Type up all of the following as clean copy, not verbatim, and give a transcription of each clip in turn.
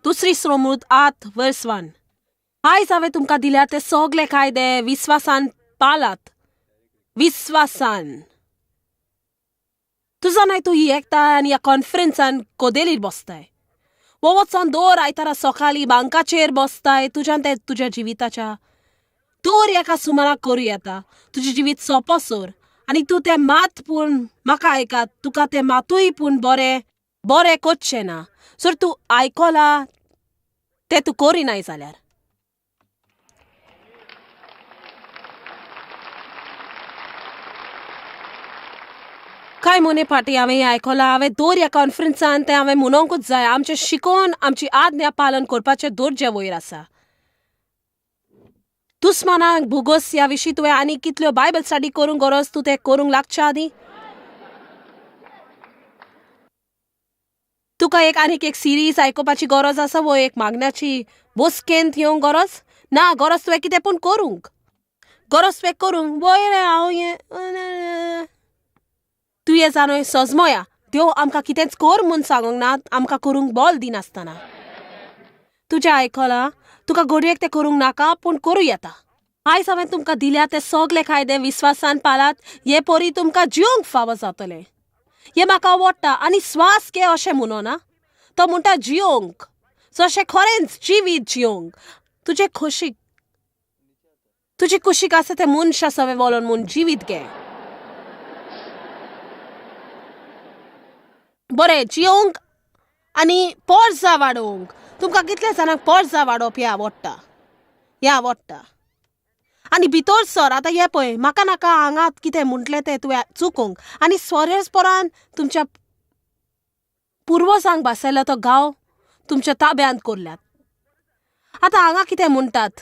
दुसरी श्रोमृत 8 वर्स 1. आयज हांवें तुमकां दिल्या ते सगळे कायदे विस्वासान पालात. विस्वासान. तुजो नाय तूं ही एकताय आनी ह्या कॉन्फरन्सान कोदेलीर बसताय वो वचोन दर आयतारा सकाळीं बांकाचेर बसताय. तुज्यान तें तुज्या जिविताच्या दर एका सुमाराक करूं येता. तुजें जिवीत सोंपोसर आनी तूं तें मात पूण म्हाका आयकात, तुका तें मातूय पूण बरें बरें करचें ना. सर तूं आयकला तें तूं करिनाय जाल्यार. कांय म्हयने फाटीं हांवें हें आयकलां. हांवें दर ह्या कॉन्फरन्सान तें हांवें म्हणोंकूच जाय. आमचें शिकोवन आमची आज्ञा पालन करपाचें दर्जे वयर आसा. दुस्मानाक भोगोस ह्या विशीं तुवें आनी कितल्यो बायबल स्टडी करूंक गरज तूं तें करूंक लागच्या आदीं? तुका एक आनीक एक सिरीज आयकुपाची गरज आसा वो एक मागण्याची बसकेंत येवंक गरज ना? गरज तुवें कितें पूण करूंक गरज तुवें करूंक वयर हांव हें तूं हें जाणय सजमया. देव आमकां कितेंच कर म्हूण सांगूंक ना, आमकां करूंक बोल दिनासतना. तुजें आयकलां, तुका घडयेक तें करूंक नाका पूण करूं येता. आयज हांवें तुमकां दिल्या ते सगळे कायदे विस्वासान पालात. हे परी तुमकां जिवंक फावो जातलें. हें म्हाका आवडटा. आनी स्वास घे अशें म्हणना, तो म्हणटा जिवंक, जशें खरेंच जिवीत जिवंक. तुजे खोशीक तुजी कुशीक आसा ते मनशा सवे वलोन म्हूण जिवीत घे. बरें जिवंक आनी पोरसां वाडोवंक. तुमकां कितल्या जाणांक पोरसां वाडोवप हें आवडटा? हें आवडटा. आनी भितर सर आतां हें पळय, म्हाका नाका हांगा कितें म्हटलें तें तुवें चुकोवंक. आनी स्वरेसपरान तुमच्या पुर्वजांक भासयलो तो गांव तुमच्या ताब्यांत कोरल्यात. आतां हांगा कितें म्हणटात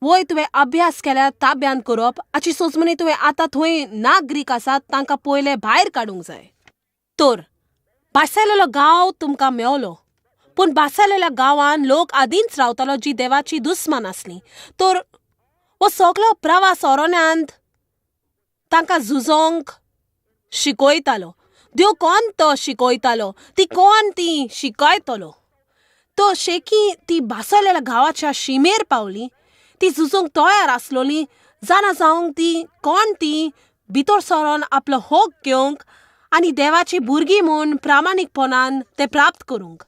वय तुवें अभ्यास केल्यार ताब्यांत करप हाची सोजमणी तुवें आतां थंय नागरीक आसात तांकां पयले भायर काडूंक जाय. तर भासयलेलो गांव तुमकां मेवलो, पूण भासयलेल्या गांवान लोक आदींच रावतालो जी देवाची दुस्मान आसली. तर हो सगलो प्रवास ओरोन्यांत तांकां झुजोंक शिकयतालो. देव कोण तो शिकयतालो, ती कोण ती शिकयतलो. तो शेकी ती भासयलेल्या गांवाच्या शिमेर पावली. ती झुजूंक तयार आसलोली. जाणा जावंक ती कोण ती भितर सरोन आपलो होक घेवंक आनी देवाची भुरगीं म्हूण प्रामाणीकपणान तें प्राप्त करूंक.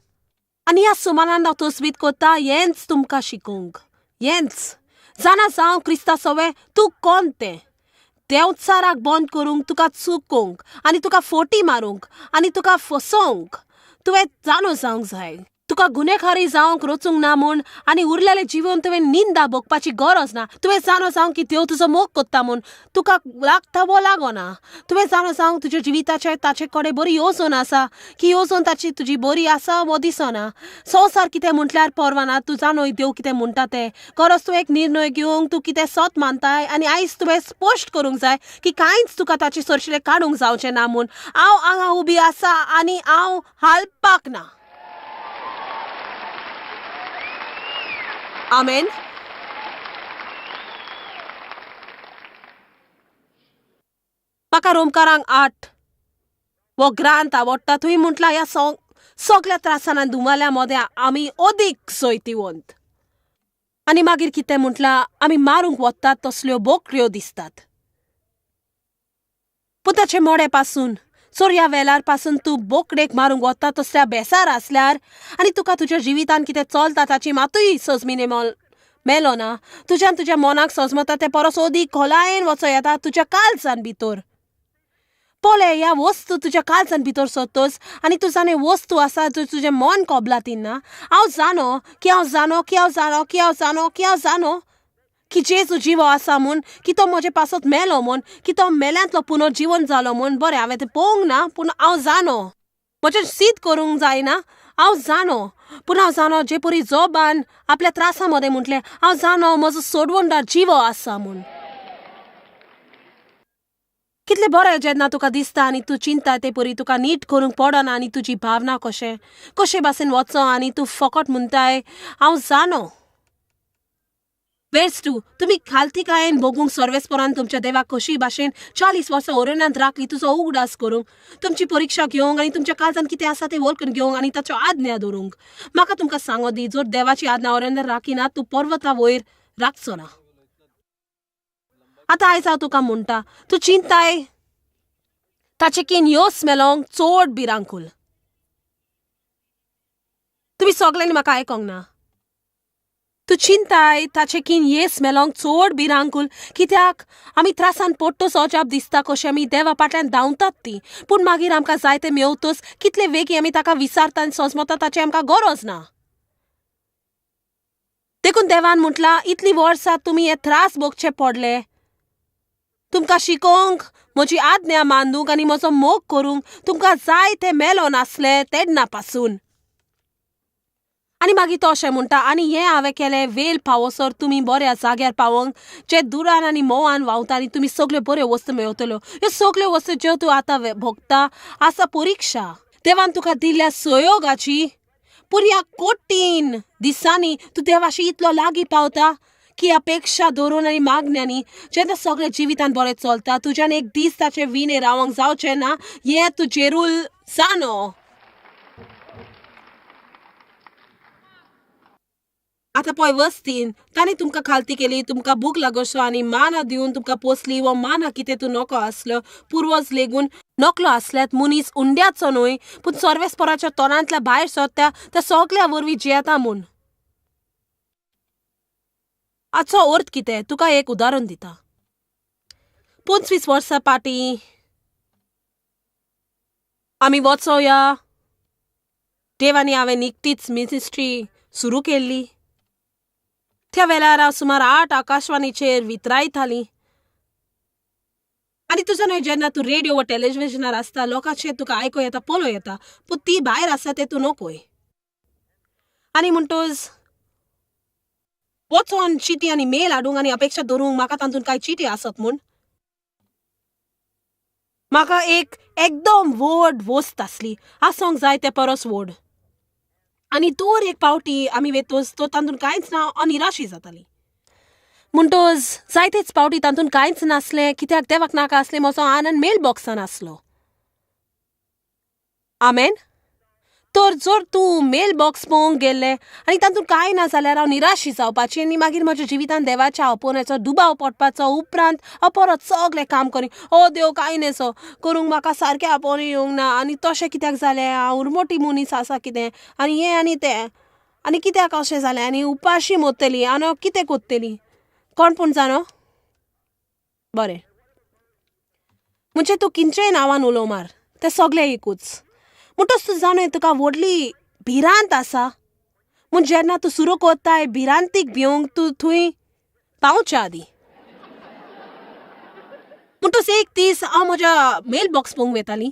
आनी ह्या सुमानान हांव तस्वीत करता हेंच तुमकां शिकोवंक. हेंच जाणा जावं क्रिस्ता सवे तूं कोण तें. देंवचाराक बंद करूंक, तुका चुकोवंक आनी तुका फोटी मारूंक आनी तुका फसोवंक तुवें जाणो जावंक जाय. तुका गुन्हेकारी जावंक रचूंक ना म्हूण आनी उरलेलें जिवन तुवें निंदा भोगपाची गरज ना. तुवें जाणो जावंक की देव तुजो मोग कोत्ता म्हूण तुका लागता वो लागना. तुवें जाणो जावंक तुज्या जिविताचेर ताचे कडेन बरी येवजण आसा की येवजण ताची तुजी बरी आसा वो दिसना. संवसार कितें म्हटल्यार परवाना, तूं जाणोय देव कितें म्हणटा तें. गरज तूं एक निर्णय घेवंक, तूं कितें सत मानताय आनी आयज तुवें स्पश्ट करूंक जाय की कांयच तुका ताचे सरशिलें काडूंक जावचें ना म्हूण. हांव हांगा उबी आसा आनी हांव हालपाक ना. आमेन. म्हाका रोमकारांक 8 हो ग्रांत आवडटा. थंय म्हटलां ह्या सगल्या त्रासान आनी दुमाल्या मदें आमी अदीक सोयतिवंत. आनी मागीर कितें म्हटलां, आमी मारूंक वतात तसल्यो बोकड्यो दिसतात. पूण ताचे मोडे पासून चोरया वेलार पासून तूं बोकडेक मारूंक वता तसल्या बेसार आसल्यार आनी तुका तुज्या जिवितान कितें चलता ताची मातूय सजमिने मेलो ना. तुज्यान तुज्या मनाक सजमता तें परस अदीक खोलायेन वचो येता तुज्या काळजान भितर. पळय ह्या वस्तू तुज्या काळजान भितर सोदतोच आनी तूं जाणा वस्तू आसा जो तुजें मन कबलातीन ना. हांव जाणो की हांव जाणो की हांव जाणो की हांव जाणो की हांव जाणो की जेजू जिवो आसा म्हूण, की तो म्हजे पासत मेलो म्हूण, की तो मेल्यांतलो पुनर्जिवन जालो म्हूण. बरें हांवें तें पळोवंक ना पूण हांव जाणो. म्हजें सीद करूंक जायना, हांव जाणो. पूण हांव जाणो जे परी जोबान आपल्या त्रासा मदें म्हटलें हांव जाणो म्हजो सोडवणदार जिवो आसा म्हूण. कितलें बरें जेन्ना तुका दिसता आनी तूं चिंता ते परी तुका नीट करूंक पडना आनी तुजी भावना कशें कशे भाशेन वचो आनी तूं फकत म्हणटाय हांव जाणो. वेर्स 2, तुमी खालतीकायेन भोगूंक सर्वेस्परान तुमच्या देवाक कशी भाशेन 40 वर्सां ओरणांत राखली तुजो उगडास करूंक, तुमची परिक्षा घेवंक आनी तुमच्या काळजान कितें आसा तें वळखून घेवंक आनी ताच्यो आज्ञा दवरूंक. म्हाका तुमकां सांगो दी, जर देवाची आज्ञा ओरणांत राखिना तूं पर्वता वयर राखचो ना. आतां आयज हांव तुका म्हणटा, तूं चिंताय ताचे कीन योस मेलोंक चड भिरांकूल. तुमी सगल्यांनी म्हाका आयकोंक ना. तूं चिंताय ताचे कीन येस मेलोंक चड भिरांकूल, कित्याक आमी त्रासान पडटोच अजाप दिसता कशें आमी देवा फाटल्यान धांवतात ती, पूण मागीर आमकां जाय तें मेवतच कितले वेगीं आमी ताका विसारता आनी सोजमता ताची आमकां गरज ना. देखून देवान म्हटलां, इतलीं वर्सां तुमी हे त्रास भोगचे पडले तुमकां शिकोवंक, म्हजी आज्ञा मानूंक आनी म्हजो मोग करूंक. तुमकां जाय तें मेलो नासलें तेन्ना पासून. आनी मागीर तो अशें म्हणटा, आनी हें हांवें केलें वेल पावोसर तुमी बऱ्या जाग्यार पावोंक, जे दुरान आनी मोवान व्हांवता आनी तुमी सगल्यो बऱ्यो वस्तू मेळटल्यो. ह्यो सगल्यो वस्तू ज्यो तूं आतां भोगता आसा परिक्षा देवान तुका दिल्ल्या सहयोगाची. पूण ह्या कठीण दिसांनी तूं देवाशी इतलो लागीं पावता की अपेक्षा दवरून आनी मागण्यांनी जेन्ना सगळें जिवितान बरें चलता तुज्यान एक दीस ताचे विणे रावंक जावचें ना हें तूं जेरूल जाणो. आतां पळय वस्तीन तांणी तुमकां खालती केली, तुमकां भूक लागसो आनी माना दिवन तुमकां पोसली वो माना कितें तूं नको आसलो. पुर्वज लेगून नकलो आसल्यात मनीस उंड्याचो न्हय पूण सर्वेस्पराच्या तोंडांतल्या भायर सरता त्या सगल्या वरवीं जियेता म्हूण. हाचो अर्थ कितें तुका एक उदाहरण दिता. 25 वर्सां फाटीं आमी वचोया देवांनी हांवें निकतीच मिनिस्ट्री सुरू केल्ली. त्या वेळार हांव सुमार 8 आकाशवाणीचेर वितरायताली. आनी तुजो न्हय जेन्ना तूं रेडियो वा टेलिविजनार आसता लोकांचें तुका आयको येता पळोवं येता, पूण ती भायर आसा तें तूं नकोय. आनी म्हणटच वचोन चिटी आनी मेल हाडूंक आनी अपेक्षा दवरूंक म्हाका तातूंत कांय चिटी आसत म्हूण. म्हाका एक एकदम व्हड वस्त आसली, आसोंक जाय ते परस व्हड. आनी दर एक पावटी आमी वेतोच तो तातूंत कांयच ना निराशी जाताली. म्हणटच जायतेच पावटी तातूंत कांयच नासलें, कित्याक देवाक नाका आसलें म्हजो आनंद मेल बॉक्सान आसलो. आमेन. तर जर तूं मेल बॉक्स पळोवंक गेल्लें आनी तातूंत कांय ना जाल्यार हांव निराशी जावपाची आनी मागीर म्हज्या जिवितांत देवाच्या आपोवण्याचो दुबाव पडपाचो. उपरांत हांव परत सगळें काम करी, ओ देव कांय न्हय करूंक म्हाका सारकें आपोवणें येवंक ना आनी तशें कित्याक जालें, हांव उरमोटी मनीस आसा कितें आनी हें आनी तें आनी कित्याक अशें जालें आनी उपाशी मरतली आनी हांव कितें करतली कोण पूण जाणो. बरें, म्हणजे तूं किंचेय नांवान उलोव मार तें सगळें एकूच. म्हणटच तूं जाणूय तुका व्हडली भिरांत आसा म्हूण जेन्ना तूं सुरू करताय भिरांतीक भिवंक तूं थंय पावच्या आदीं. म्हणटच एक दीस हांव म्हज्या मेल बॉक्स पळोवंक वताली.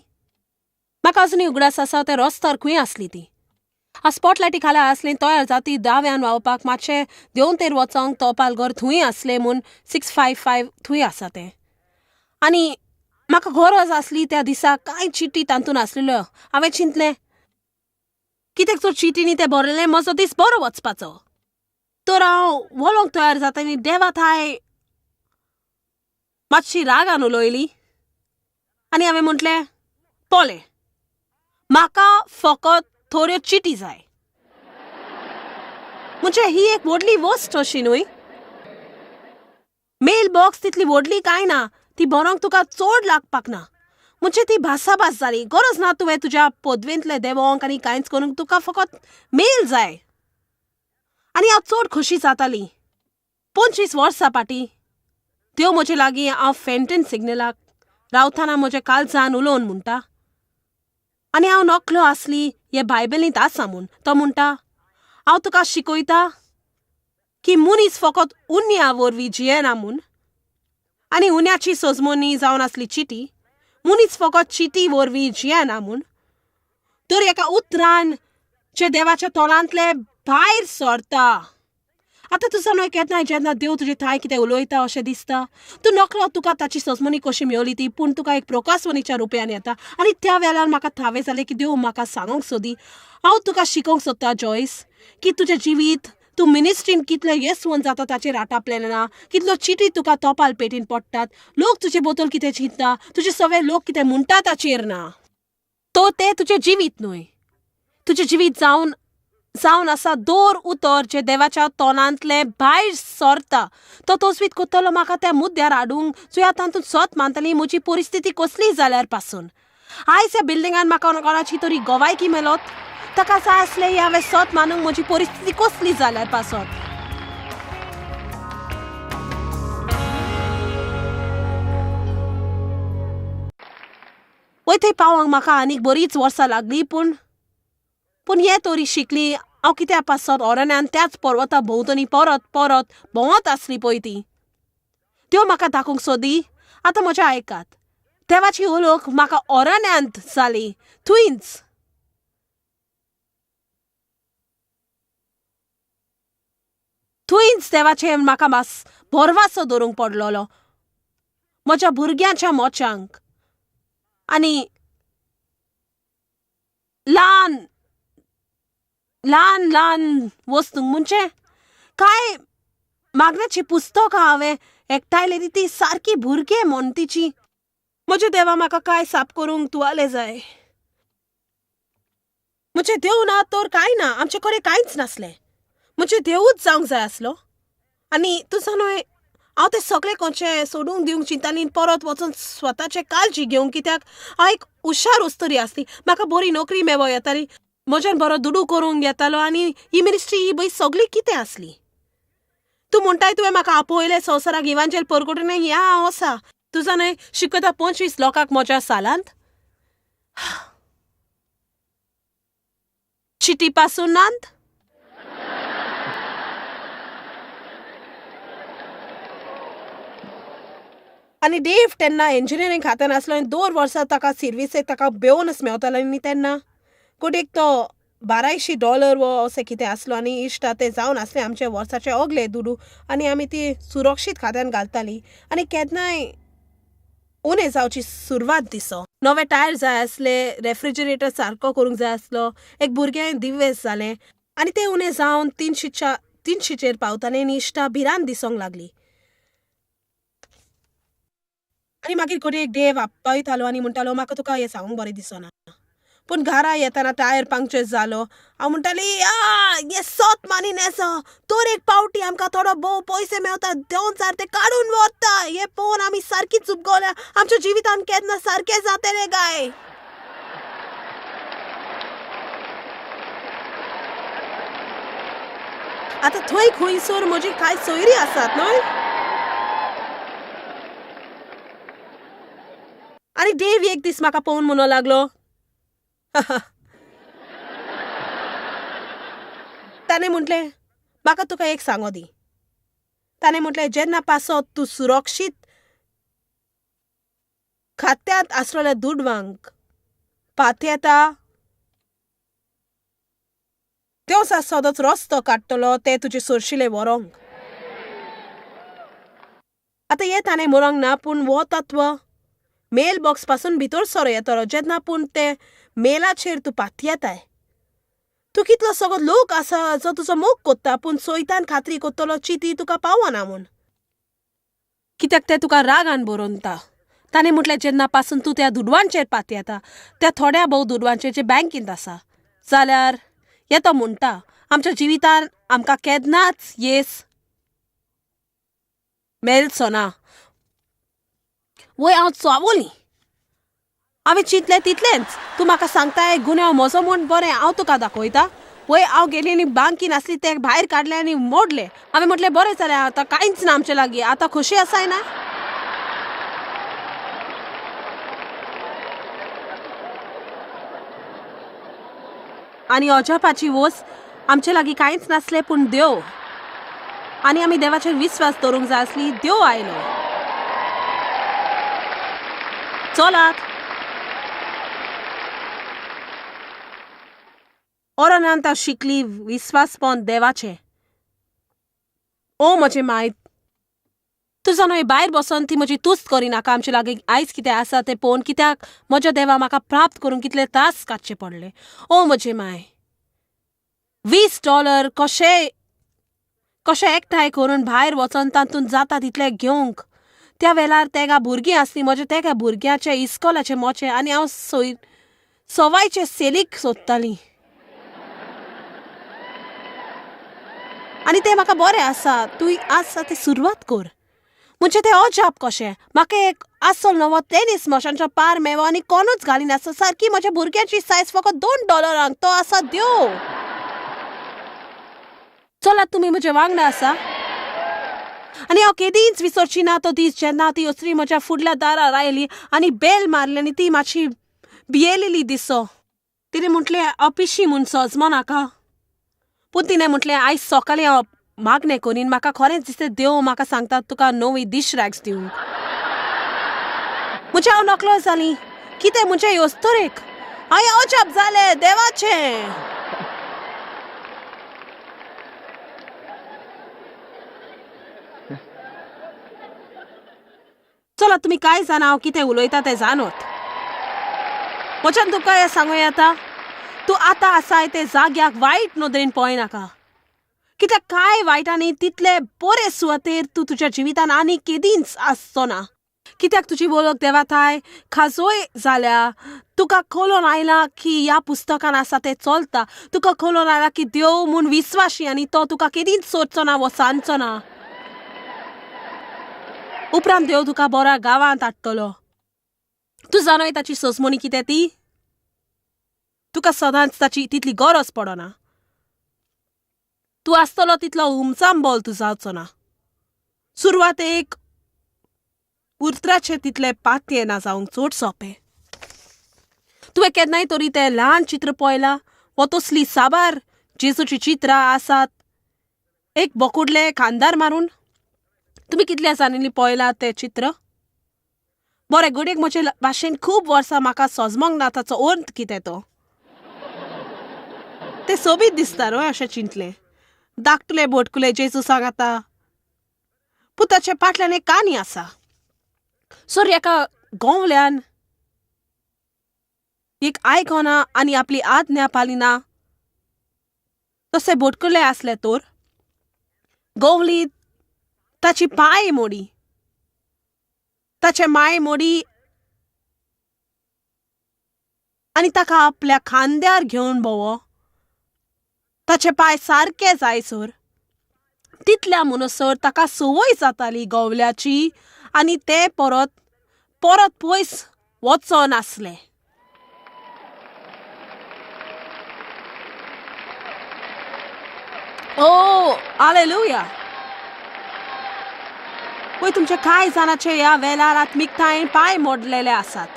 म्हाका अजुनूय उगडास आसा त्या रस्त्यार खंय आसली ती. हांव स्पॉटलायटी खाला आसली तयार जाती दाव्यान व्हांवपाक मातशें देंवतेर वचोंक तोपाल घर थंय आसलें म्हूण 655 थंय आसा तें. आनी म्हाका गरज आसली त्या दिसा कांय चिटी तातूंत आसलेल्यो. हांवें चिंतलें कित्याक तर चिटींनी तें बरयलें म्हजो दीस बरो वचपाचो. तर हांव वलोंक तयार जाता आनी देवा थाय मातशी रागान उलयली आनी हांवें म्हटलें, पळय म्हाका फकत थोड्यो चिटी जाय. म्हणजे ही एक व्हडली वस्त अशी न्हय, मेल बॉक्स तितली व्हडली कांय ना, ती बरोवंक तुका चड लागपाक ना. म्हणजे ती भासाभास जाली, गरज ना तुवें तुज्या पदवेंतलें देंवोंक आनी कांयच करूंक, तुका फकत मेल जाय. आनी हांव चड खोशी जाताली. 25 वर्सां फाटीं त्यो म्हजे लागीं हांव फेंटन सिग्नलाक रावतना म्हज्या काळजान उलोवन म्हणटा, आनी हांव नकलो आसली हे बायबलींत आसा म्हूण. तो म्हणटा, हांव तुका शिकयता की मनीस फकत उन्या वरवीं जियेना म्हूण, आनी उन्याची सजमोनी जावन आसली चिटी, मनीस फकत चिटी वरवीं जियेना म्हूण, तर एका उतरान जे देवाच्या तोंडांतले भायर सरता. आतां तुजो न्हय केन्नाय जेन्ना देव तुजे थाय कितें उलयता अशें दिसता, तूं नकळो तुका ताची सजमनी कशी मेवली ती, पूण तुका एक प्रकाशवणीच्या रुपयान येता. आनी त्या वेळार म्हाका थावें जालें की देव म्हाका सांगूंक सोदी, हांव तुका शिकोवंक सोदता जॉयस की तुजें जिवीत तूं मिनिस्ट्रीन कितलें येसवण जाता ताचेर आटापलेलें ना, कितलो चिटी तुका तोपाल पेटीन पडटात, लोक तुजे बोतल कितें चिंतता, तुजे सगळे लोक कितें म्हणटा ताचेर ना. तो तें तुजें जिवीत न्हय. तुजें जिवीत जावन जावन आसा दोर उतर जें देवाच्या तोंडांतलें भायर सरता. तो तोसवीत कोत्तलो म्हाका त्या मुद्द्यार हाडूंक जो हांव तातूंत सत मानताली म्हजी परिस्थिती कसली जाल्यार पासून. आयज ह्या बिल्डिंगान म्हाका कोणाची तरी गोवायकी मेलोत, ताका जाय आसलें हें हांवें सत मानूंक म्हजी परिस्थिती कसली जाल्यार पासत. वय थंय पावोंक म्हाका आनीक बरीच वर्सां लागलीं, पूण पूण हें तरी शिकली हांव कित्या पासत अरण्यान त्याच पर्वता भोंवतणी परत परत भोंवत आसली पळय ती. त्यो म्हाका दाखोवंक सोदी. आतां म्हजें आयकात, देवाची उलोक म्हाका अरण्यांत जाली, थंयच. थंयच देवाचेर म्हाका मास भरवासो दवरूंक पडलेलो, म्हज्या भुरग्यांच्या मोच्यांक आनी ल्हान ल्हान ल्हान वस्तूंक. म्हणजे कांय मागण्याचीं पुस्तकां हांवें एकठांयलेली ती सारकी भुरगें म्हण तिची. म्हज्या देवा म्हाका कांय साफ करूंक तुवाले जाय. म्हजें देव ना तर कांय ना, आमचे कडेन कांयच नासलें. म्हजें देवूच जावंक जाय आसलो. आनी तूं जाणा हांव तें सगळें खंयचें सोडूंक दिवंक चिंताली, परत वचून स्वताचें काळजी घेवंक, कित्याक हांव एक हुशार उस्तरी आसली, म्हाका बरी नोकरी मेळो येताली, म्हज्यान बरो दुडू करूंक येतालो आनी ही मिनिस्ट्री ही बय सगळी कितें आसली. तूं म्हणटाय तुवें म्हाका आपयलें संवसाराक इवांजेल परगटून, ह्या हांव आसा. तूं जाणा शिकयता 25 लोकांक म्हज्या सालांत, चिटी पासून नात. आनी देव तेन्ना इंजिनियरींग खात्यान आसलो आनी 2 वर्सां ताका सिर्विसेक ताका बेवनच मेवतालो. आनी तेन्ना कोटेक तो $1200 वो अशें कितें आसलो आनी इश्टा तें जावन आसलें आमचे वर्साचे ओगले दुडू, आनी आमी ती सुरक्षीत खात्यान घालताली. आनी केन्नाय उणें जावची सुरवात दिसो. नवे टायर जाय आसले, रेफ्रिजरेटर सारको करूंक जाय आसलो, एक भुरगें दिवेस जालें आनी तें उणें जावन 300चेर पावतालें आनी इश्टा भिरांत दिसोंक लागली. आनी मागीर घडये एक देव आपयतालो आनी म्हणटालो म्हाका तुका हें सांगूंक बरें दिसना, पूण घरा येताना टायर पंक्चर जालो. हांव म्हणटाली हे सत मानी नेसो, तर एक पावटी आमकां थोडो भोव पयशे मेवता, 2 4 ते काडून वता. हे पळोवन आमी सारकी चुपगोल्या, आमच्या जिवितान केन्ना सारकें जातलें काय. आतां थंय खंयसर म्हजी कांय सोयरी आसात न्हय. आनी देव एक दीस म्हाका पळोवन म्हणूंक लागलो, ताणें म्हटलें म्हाका तुका एक सांगो दी. ताणें म्हटलें जेन्ना पासत तूं सुरक्षीत खात्यांत आसलेल्या दुडवांक पातयेता, देव सदोच रस्तो काडटलो ते तुजे सोरशिले व्हरोंक. आतां हें ताणें म्हणोंक ना, पूण हो तत्व मेल बॉक्स पासून भितर सरो येतलो जेन्ना पूण ते मेलाचेर तूं पातयेताय. तूं कितलो सगळो लोक आसा जो तुजो मोग कोत्ता, पूण सोयतान खात्री कोत्तलो चिती तुका पावना म्हूण, कित्याक ते तुका रागान बरोवता. ताणें म्हटलें जेन्ना पासून तूं त्या दुडवांचेर पातयेता, त्या थोड्या भोव दुडवांचेर जे बँकींत आसा, जाल्यार हें तो म्हणटा आमच्या जिवितान आमकां केन्नाच येस मेळचो ना. वय हांव चावली, हांवें चिंतलें तितलेंच. तूं म्हाका सांगताय गुन्यांव म्हजो म्हूण, बरें हांव तुका दाखयता. वय हांव गेली आनी बांकीन आसली ते भायर काडलें आनी मोडलें. हांवें म्हटलें बरें जालें, आतां कांयच ना आमचे लागीं, आतां खोशी आसाय ना. आनी अजापाची वोस आमचे लागीं कांयच नासलें पूण देव, आनी आमी देवाचेर विस्वास दवरूंक जाय आसली. देव आयलो, चलात. ओरनांत शिकली विस्वासपण देवाचें. ओ म्हजें माय, तुजो न्हय भायर बसोन ती म्हजी तुस्त करिनाका आमचे लागीं आयज कितें आसा तें पळोवन, कित्याक म्हज्या देवा म्हाका प्राप्त करूंक कितले त्रास काडचे पडले. ओ म्हजे माय, $20 कशें कशें एकठांय करून भायर वचोन तातूंत जाता तितलें घेवंक. त्या वेळार तेगा भुरगीं आसलीं म्हज्या तेगा भुरग्याचे इस्कोलाचे मोचे आनी हांव सवायचे सेलीक सोदतालीं. आनी तें म्हाका बरें आसा, तूं आसा तें सुरवात कर. म्हणजे तें अजाप कशें म्हाका एक आसल नवो टेनीस मशांचो पार मेवो आनी कोणूच घालिनासलो. सारकी म्हज्या भुरग्याची सायज फकत $2 तो आसा देव. चलात तुमी म्हज्या वांगडा आसा. आनी हांव केदींच विसरची ना तो दीस जेन्ना ती असली म्हज्या फुडल्या दारार आयली आनी बेल मारली आनी ती मातशी भियेलेली दिसो. तिणें म्हटलें हांव पिशी म्हूण सजमो नाका, पूण तिणें म्हटलें आयज सकाळीं हांव मागणें करीन, म्हाका खरेंच दिसता देव म्हाका सांगता तुका नवी दीश रॅग्स दिवंक. म्हणजे हांव नकलो जाली कितें म्हणजे योस्तरेक हांवें अजाप जालें देवाचें. चला तुमी कांय जाणा हांव कितें उलयता तें जाणत. म्हज्यान तुका हें सांगूं येता, तूं आतां आसाय ते जाग्याक वायट नदरेन पळयनाका, कित्याक कांय वायटांनी तितले बरे सुवातेर तूं तुज्या जिवितान आनी केदींच आसचो ना. कित्याक तुजी वळख देवाताय खाजोय जाल्या, तुका कळोन आयलां की ह्या पुस्तकान आसा तें चलता, तुका कळोन आयलां की देव म्हूण विस्वाशी आनी तो तुका केदींच सोदचो ना वो सांदचो ना. उपरांत देव तुका बऱ्या गांवांत हाडटलो. तूं जाणय ताची सोजमणी कितें ती, तुका सदांच ताची तितली गरज पडना. तूं आसतलो तितलो उमचांबोल तूं जावचो ना. सुरवातेक उतराचें तितलें पातयें ना जावंक चड सोंपें. तुवें केन्नाय तरी तें ल्हान चित्र पळयलां वो तसलीं साबार जेजूचीं चित्रां आसात एक बोकुडलें खांदार मारून? तुमी कितल्या जाणांनी पळयलां तें चित्र? बरें, घडयेक म्हजे भाशेन खूब वर्सां म्हाका सजमोंक ना ताचो अर्थ कितें तो. तें सोबीत दिसता न्हय अशें चिंतलें. धाकटुले बोटकुले जेजू सांगाता, पूण ताचे फाटल्यान एक काणी आसा. सर एका गोंवल्यान एक आयकना आनी आपली आज्ञा पालिना तशें बोटकुले आसले तर गोवली ताची पांय मोडी, ताचे माय मोडी आनी ताका आपल्या खांद्यार घेवन भोंवो. ताचे पांय सारके जायसर तितल्या म्हणसर ताका संवय जाताली गोवल्याची आनी ते परत परत पयस वचनासले. ओ हालेलुया. पळय तुमच्या कांय जाणाचे ह्या वेळार आत्मिकतायेन पांय मोडलेले आसात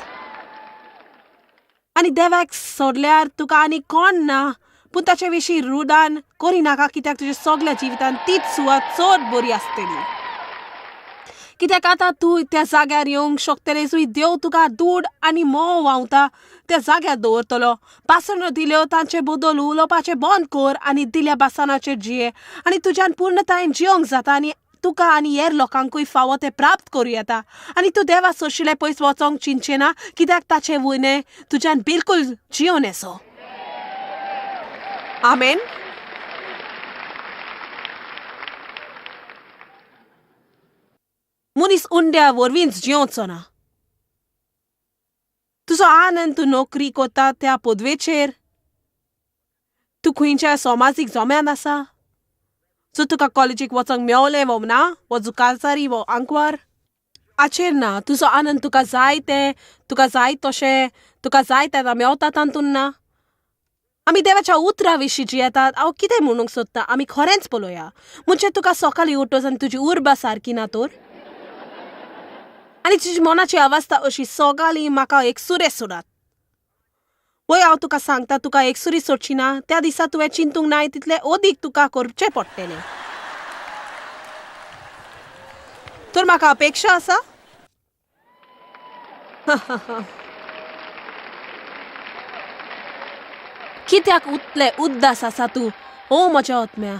आनी देवाक सोडल्यार तुका आनी कोण ना, पूण ताचे विशीं रुदान करिनाका कित्याक तुज्या सगल्या जिवितान तीच सुवात चड बरी आसतली. कित्याक आतां तूं त्या जाग्यार येवंक शकतलें जंय देव तुका दूद आनी म्होंव व्हांवता त्या जाग्यार दवरतलो. बासणो दिल्यो तांचे बदल उलोवपाचें बंद कर आनी दिल्या बासणाचेर जिये आनी तुज्यान पूर्णतायेन जियोंक जाता आनी तुका आनी हेर लोकांकूय फावो तें प्राप्त करूं येता. आनी तूं देवा सोशिल्लें पयस वचोंक चिंतचें ना कित्याक ताचें वयलें तुज्यान बिलकूल जियोन येसो. आमेन. मनीस उंड्या वरवींच जियोवचो ना. तुजो आनंद तूं नोकरी करता त्या पदवेचेर, तूं खंयच्या समाजीक जम्यान आसा, सो तुका कॉलेजीक वचोंक मेवलें वो ना, वो जुकाजारी वो आंकवार हाचेर ना. तुजो आनंद तुका जाय तें, तुका जाय तशें, तुका जाय तेन्ना मेवता तातूंत ना. आमी देवाच्या उतरा विशीं जियेतात. हांव कितें म्हणूंक सोदता आमी खरेंच पळोवया. म्हणजे तुका सकाळीं उठोस आनी तुजी उर्बा सारकी ना तर, आनी तुजी मनाची अवस्था अशी सकाळीं म्हाका एकसुरें सोडात. वय हांव तुका सांगता तुका एकसुरी सोडची ना. त्या दिसा तुवें चिंतूंक नाय तितलें अदीक तुका करचें पडटलें. तर म्हाका अपेक्षा आसा. कित्याक उतले उद्दास आसा तूं ओ म्हज्या आत्म्या?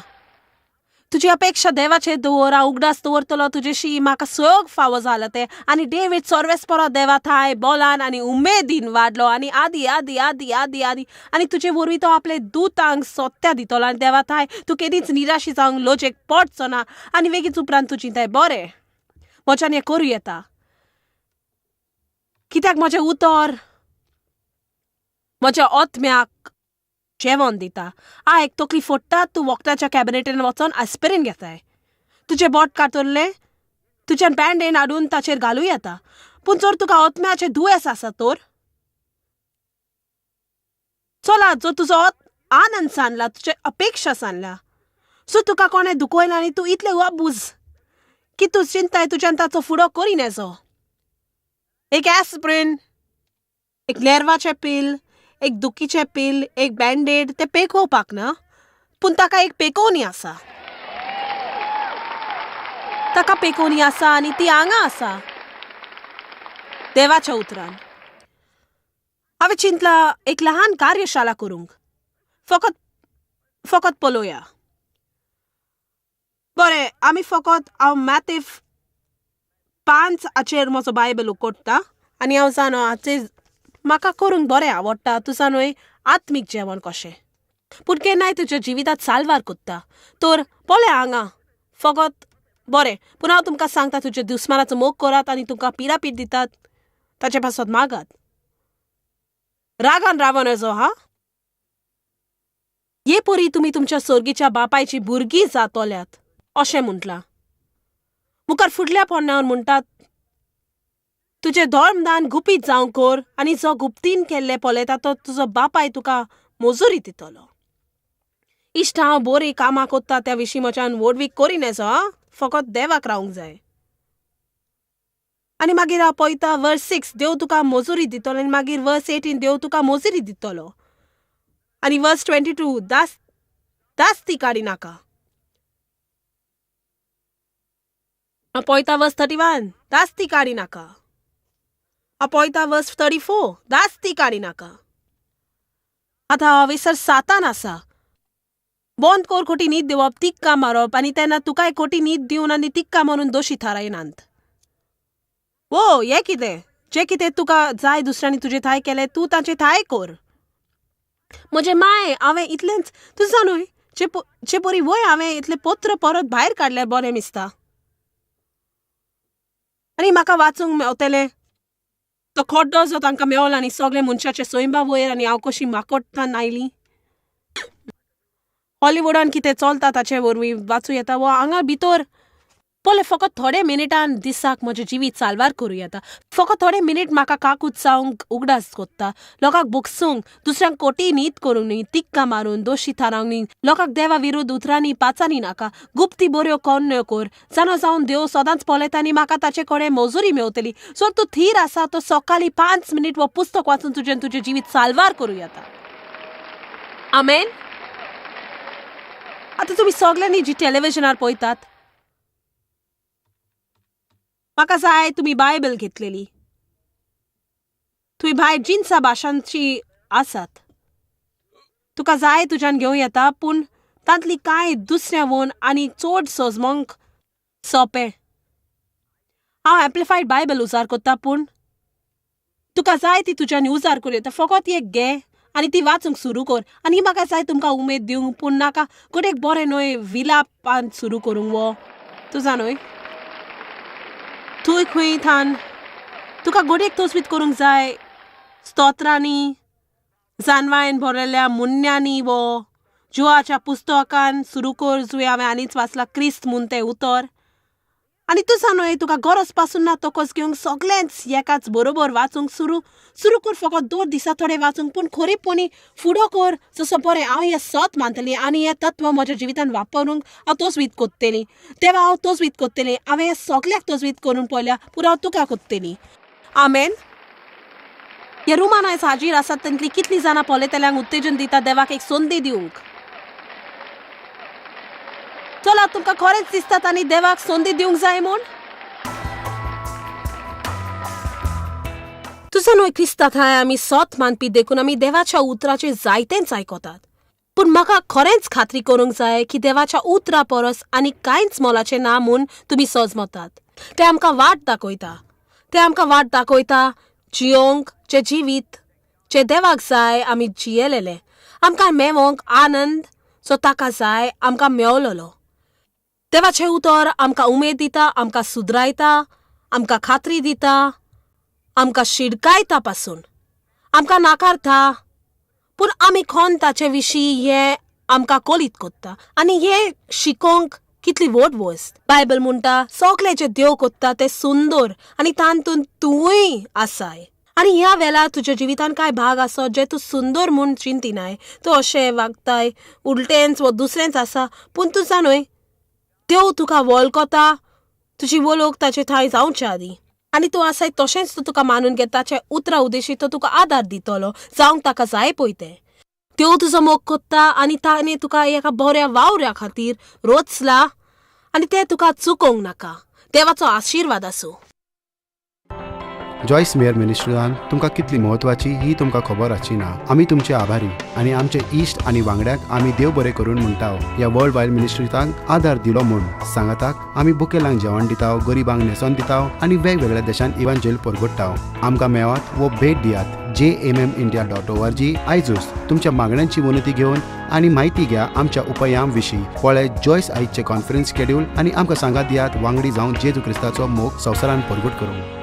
तुजी अपेक्षा देवाचेर दवर, हांव उगडास दवरतलो तुजेशी म्हाका सग फावो जाला तें. आनी डेवीड सर्वेस्परो देवा थाय बोलान आनी उमेदीन वाडलो आनी आदी आदी आदी आदी आदी. आनी तुजे वरवीं तो आपले दुतांक सोत्या दितलो आनी देवा थाय तूं केदीच निराशी जावंक लजेक पडचो ना. आनी वेगीच उपरांत तूं चिंताय बरें म्हज्यान हें करूं येता, कित्याक म्हजें उतर म्हज्या आत्म्याक जेवण दिता. आयक, तकली फोडटा तूं वखदाच्या कॅबिनेटीन वचोन आस्पिरीन घेताय, तुजें बोट कातरलें तुज्यान बँडेड हाडून ताचेर घालूं येता. पूण जर तुका आत्म्याचें दुयेंस आसा तर चला, जर तुजो आनंद सांडला, तुजे अपेक्षा सांडला, सो तुका कोणें दुखयला आनी तूं इतलें अबूज की तूं चिंताय तुज्यान ताचो फुडो करीन येजो. एक एस्प्रीन, एक नेर्वाचें पील, एक दुखीचें पील, एक बँडेड, तें पेकोवपाक ना, पूण ताका एक पेकोवणी आसा, ताका पेकोवणी आसा आनी ती हांगा आसा देवाच्या उतरान. हांवें चिंतलां एक लहान कार्यशाळा करूंक, फकत फकत पळोवया. बरें, आमी फकत हांव मॅथ्यू 5 हाचेर म्हजो बायबल उकोडटा आनी हांव जाणो हाचेर म्हाका करूंक बरें आवडटा. तुजा न्हय आत्मीक जेवण कशें, पूण केन्नाय तुज्या जिवितांत साल्वार कोत्ता तर पळय हांगा फकत बरें. पूण हांव तुमकां सांगता, तुज्या दुस्मानाचो मोग करात आनी तुमकां पिरापीर दितात ताचे पासत मागात, रागान रावन येजो. हा, हे परी तुमी तुमच्या सोर्गीच्या बापायची भुरगीं जातल्यात अशें म्हटलां. मुखार फुडल्या पोरण्यावर म्हणटात, तुजें धर्मदान गुपीत जावंक कर आनी जो गुप्तीन केल्लें पळयता तो तुजो बापाय तुका मजुरी दितलो. इश्ट, हांव बरीं कामां कोत्ता त्या विशीं म्हज्यान व्हडवीक करीन येजो. आं, फकत देवाक रावंक जाय. आनी मागीर हांव पळयता वर्स 6 देव तुका मजुरी दितलो आनी मागीर वर्स 18 देव तुका मजुरी दितलो आनी वर्स 22 दास्ती काडी नाका. हांव पळयता वर्स 31 दास्ती काडी नाका. हांव पळयता वर्स 34 दास्ती काडी नाका. आतां हांव विसर सातान आसा. बंद कर खोटी न्हीद दिवप, तिक्का मारप आनी तेन्ना तुकाय खोटी न्हीद दिवन आनी तिक्का मारून दोशी थारायनात. वो हें कितें, जें कितें तुका जाय दुसऱ्यांनी तुजें थाय केलें तूं ताचें थाय कर. म्हजें माय हांवें इतलेंच तुजा न्हय जे परी वय हांवें इतलें पत्र परत भायर काडलें बरें दिसता आनी म्हाका वाचूंक मेवतलें. तो खड्डो जो तांकां मेवलो आनी सगळें मनशाचे सैंबा वयर आनी हांव कशी माकोडटान आयली. हॉलिवूडान कितें चलता ताचे वरवीं वाचूं येता वो हांगा भितर पळय. फकत थोडे मिनिटान दिसाक म्हजें जिवीत साल्वार करूं येता. फकत थोडे मिनीट म्हाका काकूत जावंक उगडास कोत्ता, लोकांक भोगसूंक, दुसऱ्यांक कोटी न्हीद करूंक न्ही, तिक्का मारून दोशी थारावंक न्ही, लोकांक देवा विरुद्ध उतरांनी पाचांनी नाका, गुप्ती बऱ्यो कोन्न्यो कर, जाणो जावन देव सदांच पळयता आनी म्हाका ताचे कडेन मजुरी मेवतली. सो तूं थीर आसा तो सकाळीं 5 मिनीट वो पुस्तक वाचून तुजें तुजें जिवीत साल्वार करूं येता. आमेन. आतां तुमी सगल्यांनी जी टेलिविजनार पळयतात, म्हाका जाय तुमी बायबल घेतलेली, तुमी भायर जिन्सा भाशांची आसात, तुका जाय तुज्यान घेवं येता, पूण तांतली कांय दुसऱ्या वोन आनी चड सजमोंक सोंपें. हांव एम्प्लिफायड बायबल उजार कोत्ता, पूण तुका जाय ती तुज्यान उजार करूं येता. फकत एक घे आनी ती वाचूंक सुरू कर. आनी म्हाका जाय तुमकां उमेद दिवंक, पूण नाका गोडेक बरें न्हय विलापान सुरू करूंक वो तुजा न्हय थंय खंय थान तुका गोडेक तस्वीत करूंक जाय स्तोत्रांनी, जानवायन भरलेल्या मुन्यांनी वो जुवाच्या पुस्तकान सुरू कर, जुय हांवें आनीच वाचलां क्रिस्त म्हूण तें उतर. आनी तुजा न्हय तुका गरज पासून ना तकस घेवंक, सगळेंच एकाच बरोबर वाचूंक सुरू सुरू कर. फकत 2 दिसा थोडें वाचूंक, पूण खरेपणी फुडो कर जसो बरें हांव हें सत मानतलें आनी हें तत्व म्हज्या जिवितान वापरूंक हांव तोजवीत कोत्तली. तेवा हांव तोजवीत कोत्तलें. हांवें हें सगळ्याक तोजवीत करून पळयल्या, पूण हांव तुका कोत्तली. आमेन. ह्या रुमान आयज हाजीर आसात तांतलीं कितलीं जाणां पळयतल्यांक उत्तेजन दिता देवाक एक संदी दिवंक. चला, तुमकां खरेंच दिसता तांणी देवाक संदी दिवंक जाय म्हूण? तुजा न्हय क्रिस्ता थाय आमी सत मानपी देखून आमी देवाच्या उतराचें जायतेंच आयकतात. पूण म्हाका खरेंच खात्री करूंक जाय की देवाच्या उतरा परस आनी कांयच मोलाचें ना म्हूण तुमी सजमतात. तें आमकां वाट दाखयता, तें आमकां वाट दाखयता जियोंक जें जिवीत जें देवाक जाय आमी जियेलेले. आमकां मेवोंक आनंद जो ताका जाय आमकां मेवलोलो. देवाचें उतर आमकां उमेद दिता, आमकां सुदरायता, आमकां खात्री दिता, आमकां शिडकायता पासून, आमकां नाकारता, पूण आमी कोण ताचे विशीं हें आमकां कोलीत कोत्ता. आनी हें शिकोवंक कितली व्हड वस्त. बायबल म्हणटा सगळें जें देव कोत्ता तें सुंदर आनी तातूंत तूंय आसाय. आनी ह्या वेळार तुज्या जिवितान कांय भाग आसो जे तूं सुंदर म्हूण चिंतिनाय, तूं अशें वागताय उलटेंच वो दुसरेंच आसा, पूण तूं जाणूय देव तुका वळखता, तुजी वळख ताचे थंय जावचे आदीं. आनी तूं आसाय तशेंच तूं तुका मानून घेता, ताच्या उतरा उदेशी तो तुका आदार दितलो जावंक ताका जाय पळय तें. देव तुजो मोग कोत्ता आनी ताणें तुका एका बऱ्या वावऱ्या खातीर रोचला आनी तें तुका चुकोवंक नाका. देवाचो आशिर्वाद आसूं. जॉयस मेयर मिनिस्ट्रीन तुमकां कितली म्हत्वाची ही तुमकां खबर आसची ना. आमी तुमचे आभारी आनी आमचे इश्ट आनी वांगड्याक आमी देव बरें करून म्हणटा ह्या वर्ल्ड वायड मिनिस्ट्रीतांक आदार दिलो म्हूण. सांगाताक आमी बुकेलांक जेवण दिता, गरिबांक न्हेसोन दिता आनी वेगवेगळ्या देशांत इवांजेल परगट्टा. आमकां मेळात वो भेट दियात jmmindia.org. आयजूच तुमच्या मागण्यांची विनंती घेवन आनी म्हायती घ्या आमच्या उपायां विशीं. पळय जॉयस आयजचे कॉन्फरन्स शेड्यूल आनी आमकां सांगात दियात वांगडी जावन जेजू क्रिस्ताचो मोग संवसारान परगट करूंक.